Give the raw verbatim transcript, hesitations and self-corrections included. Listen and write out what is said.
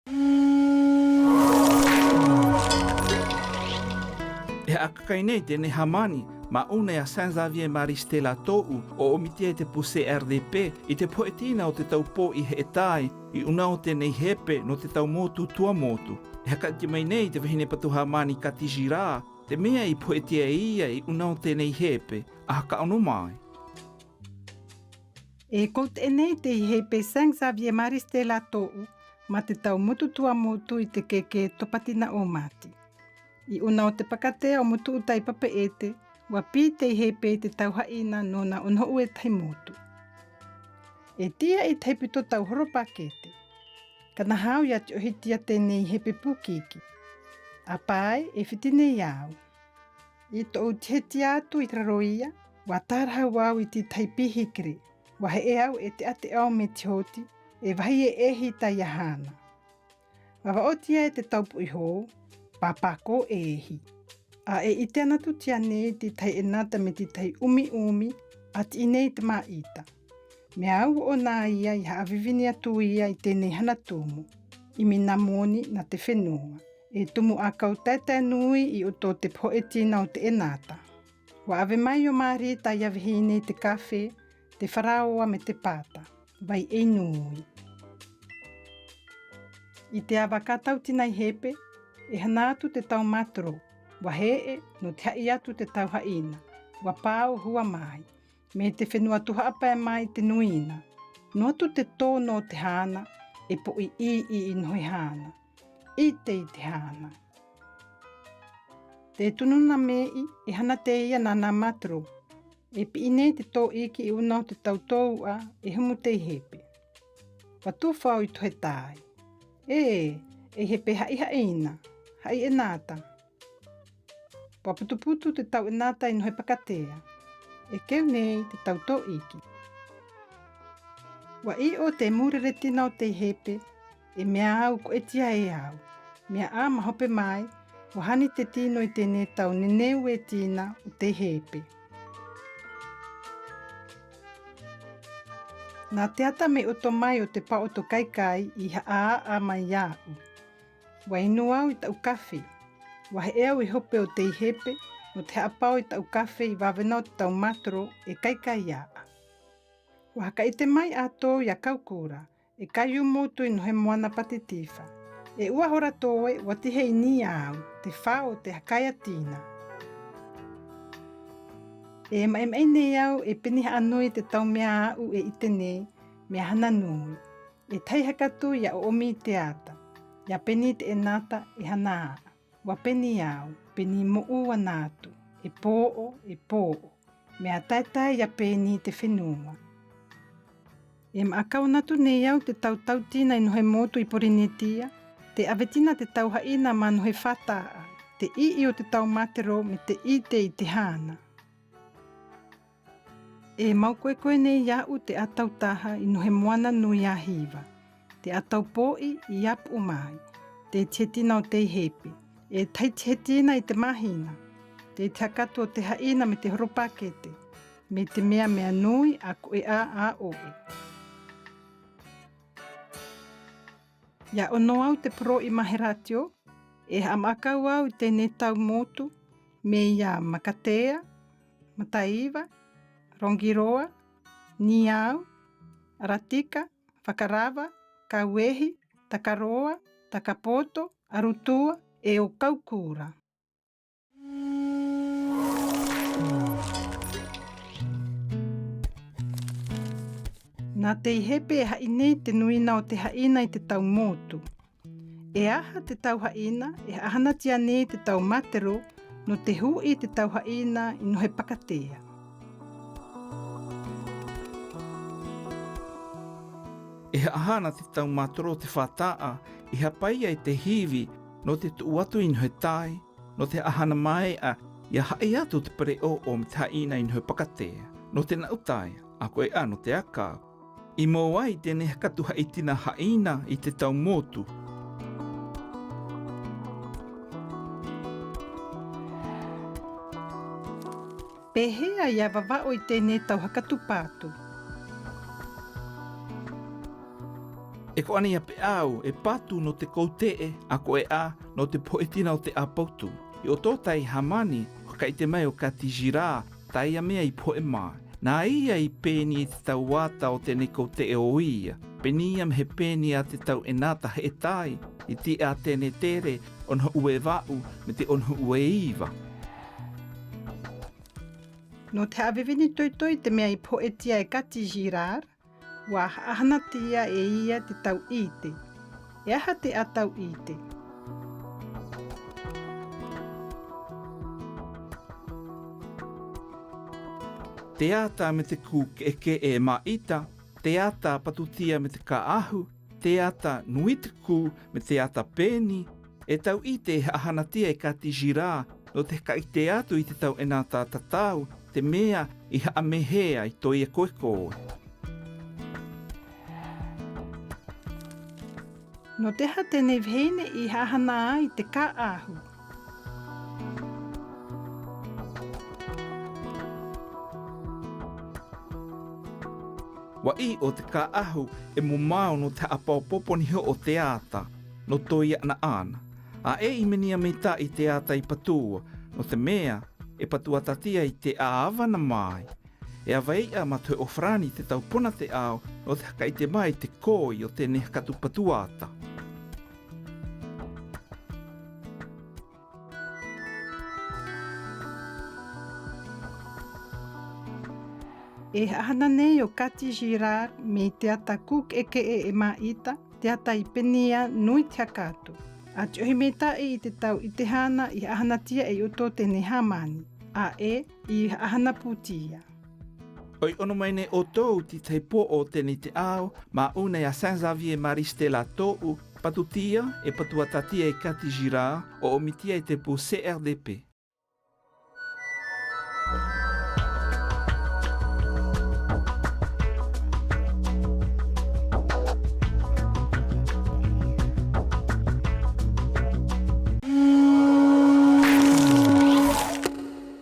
E ha'a kakai nei te nai hāmani, mauna ia Saint Xavier Maris Stella To'u, o, o ōmi ti'a i te pusē R D P, i te pohe tina o te tau po'i he'e tae, i una o te nai hepe, no te tau motu Tuamotu. E hakaiti mai nei te vahine patu hāmani Kati Gira, te me'a i pohe ti'a ia, i una o te nai hepe, a haka ono mai. E ko te'e nei te hepe Saint Xavier Maris Stella To'u, ma te tau motu Tuamotu i te keke Topatina o Mati. I una o te pakatea o motu utai Pape'ete, wa pī te hepe i te tau ha'ina nona onohu e tahi motu. E ti'a i tahi pito tau horo pakete. Ka na hau ia ti'ohi ti'a te nai hepe pukiki. Apae, e fiti nei au. I to'u tihe ti'a atu i te raro ia, wa tarahu au i ti tahi pihikire, wa he'e au e te'ate'a o meti hoti, e vahi e'ehi ta ia hana. Wa va'ao ti'a e te tau po'i hō, papako e'ehi. A e ite anatu ti'a nei ti tahi enata meti tahi umi-umi, ati i nei te ma'ita. Mea au o na ia i ha'avivini atu ia i te nai hana tumu, i mina moni na te fenua. E tumu a kau taetae nui i uto te pohe tina o te enata. Wa ave mai o Marita ia vehine i te kafe, te faraoa me te pata, vai ei nui. I te ava katau ti nai hepe, e hana atu te tau matro, wa he'e, no te ha'i atu te tau ha'ina, wa pao hua mai. Me te fenua tu ha'apae mai te nuina. No atu te tono o te hana, e po'i i i i noho i hana. I te i te hana. Te tununa me'i, e hana te ia nana matro. E pi'i nei te to'iki i una o te tau to'a, e humu te hepe. Wa tufa o i tohe tae. E, e hepe ha'i ha'ina, ha'i enata. Wa putuputu te tau enata i nohe pakatea. E keu nei te tau to'iki. Wa i o te murere tina o te hepe, e mea au ko e ti'a e au. Mea a ma hope mai, wa hani te tino i te ne tau neneu e tina o te hepe. Na te ata me oto mai o te pao to kaikai i ha'a a mai au. Wa inu au i tau kafe. Wa he'e au i hope o te hepe, no te ha'apao i tau kafe i vavena o te tau matro e kaikai a'a. Wa hakaite mai ato ia Kaukura, e kaiu motu i nohe moana Patitifa. E ua hora toe, wa tihe i ni au, te fao te hakaea tina. E ma'ima'ine au, e peni ha'a nui te tau mea au e ite nei, mea hana nui. E tahi hakatu ia o'omi i te ata, ia peni te enata e hana a'a, wa peni au, peni mo'u wa natu, e po'o, e po'o, mea taetae ia peni te fenua. E ma'akau natu nei au te tau tau tina i nohe motu i Porinetia, te ave tina te tau ha'ina ma nohe fata'a, te i'i o te tau matero me te ite i te hana. E maukoekoe nei au te atau taha i nohe moana nui a Hiva. Te atau po'i i apu mai. Te tihe tina o te hepe. E tahi tihe tina i te mahina. Te tihe hakatu o te ha'ina me te horo pakete. Me te mea mea nui a ko'e a a o'e. Ia ono au te poro i mahe ratio, e ha'ama'akau au i te ne tau motu, me ia Makatea, Mataiva, Rongiroa, Niau, Aratika, Fakarava, Kauehi, Takaroa, Takapoto, Arutua, e o Kaukura. Na te hepe e ha'i nei te nuina o te ha'ina i te tau motu. E aha te tau ha'ina, e ha'ahana ti'a nei te tau matero, no te hu'i te tau ha'ina i nohe pakatea. E ha'ahana te tau matero te fata'a, e hapaia i te hivi, no te tu'u atu i nohe tai, no te ha'ahana mae'a, ia ha'i atu te pere'o'o me te ha'ina i nohe pakatea, no te na'u tai, a ko'e a no te aka. I mowai te ne hakatu ha'i tina ha'ina i te tau motu. Pehē a ia vava'o i te ne tau hakatu patu. E ko anaia peau e patu no te kou te'e, a ko e a no te pohe tina o te a pautu. I oto tai hamani, o kakaite mai o Kati Zira, tai a mea i pohe mai. Na ia i peni i te tau ata o tenei kou te'e o ia. Penia mehe peni a te tau enata he'e tai, i tia tene tere, ono ue va'u, me te ono ue iva. No te ha'a veveni toitoi te mea i pohe tia e Kati Zira, wa hahana tia e ia te tau ite. E aha te a tau ite? Te ata me te ku ke'eke'e e ma'ita, te ata patutia me te ka'ahu, te ata nuitiku me te ata peni, e tau ite e hahana tia e Kati Zira, no te kakaite atu i te tau enata tatau, te mea i ha'a mehea i to'i e koekoe. No te aha tenei vehene i hahana ai te ka'ahu? Wa i o te ka'ahu e momao no te ha'a paopopo ni ho o te ata, no to'i ana'ana. A e i menia meta'i te ata i patua, no te mea e patuata tia i te a ava na mai. E a vai'a ma toe ofrani te tau pona te ao, no te kakaite mai te koi o tenei katu patuata. E hahana nei o Kati Zira mei te ata ku ke'eke'e e ma'ita, te ata i penia nuiti hakatu. A ti'ohi meta'i i te tau ite hana i hahana tia e oto tenei hamani. A e i hahana putia. Oi, ono mai nei oto uti taipo'o tenei te ao, mauna ia Saint Xavier Maris Stella to'u, patutia, e patuata tia e Kati Zira, o omitia i te pu C R D P.